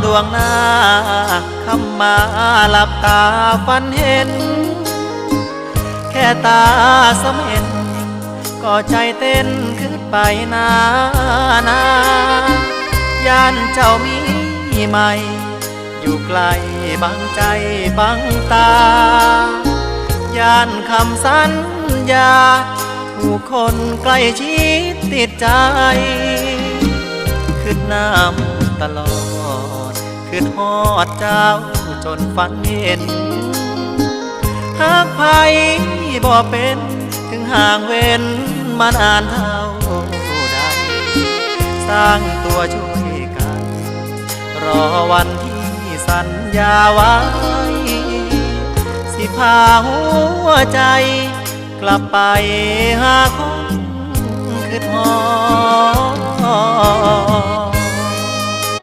ດວງໜ້າ ຄຳມາຫຼັບຕາຝັນເຫັນ ແຄ່ຕາສຳເຫັນ ກໍໃຈເຕັ້ນຄິດໄປນານາ ຢ້ານເຈົ້າມີໃໝ່ ຢູ່ໃກ້ບັງໃຈບັງຕາ ຢ້ານຄຳສັນຍາ ຜູ້ຄົນໃກ້ຊິດຕິດໃຈ ຄິດນຳຕະຫຼອດ ຄິດຮອດເຈົ້າຈົນຝັນເຫັນ ຫາກໃຜບໍ່ເປັນ ເຖິງຫ່າງເວັ້ນມານານເທົ່າໃດ ສ້າງຕົວຊ່ວຍກັນ ລໍວັນທີ່ສັນຍາໄວ້ ຊິພາຫົວໃຈ ກັບໄປຫາຄົນຄິດຮອດ.